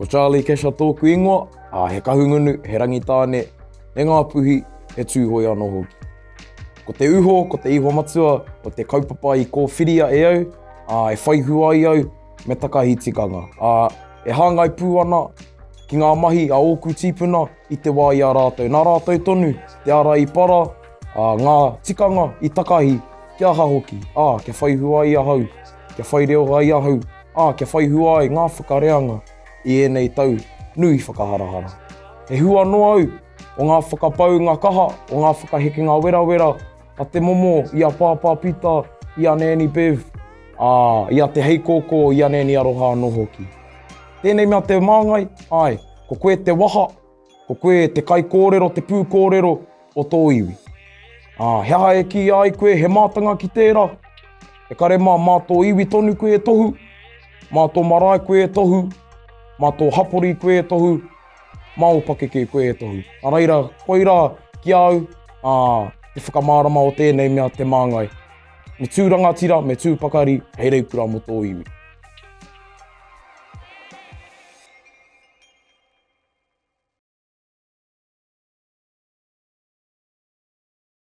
Ko Charlie Kesha tōku ingoa, ā, he Kahungunu, he Rangitāne, he Ngāpuhi, he Tūhoe anō hoki. Ko te uho, ko te iho matua o te kaupapa i kōwhiria e au, ā, e whai hua ai au me takahi tikanga, ā, e hāngai pū ana ki ngā mahi a ōku tīpuna i te wā i a rātou. Nā rātou tonu te ara i para, ā, ngā tikanga i takahi, kia aha hoki, ā, kia whai hua ai ahau, kia whai reo ai ahau, ā, kia whai hua ai ngā whakareanga i ēnei tau nui whakaharahara. He hua noa au o ngā whakapaunga kaha, o ngā whakahekenga werawera a te momo i a Pāpā Pita, i a Nanny Bev, ā, i a Te Heikōkō, i a Nanny Aroha anō hoki. Tēnei mea te māngai, āe, ko koe te waha, Ko koe te kaikōrero, te pūkōrero o tō iwi. Ā, he aha e kīia ai koe he mātanga ki tērā? E kare mā, mā tō iwi tonu koe e tohu, mā tō marae koe e tohu, mā tō hapori koe e tohu, mā ō pakeke koe e tohu. Nā reira, koirā ki a au, ā, te whakamārama o tēnei mea te māngai. Me tū rangatira, me tū pakari hei reikura mō tō iwi.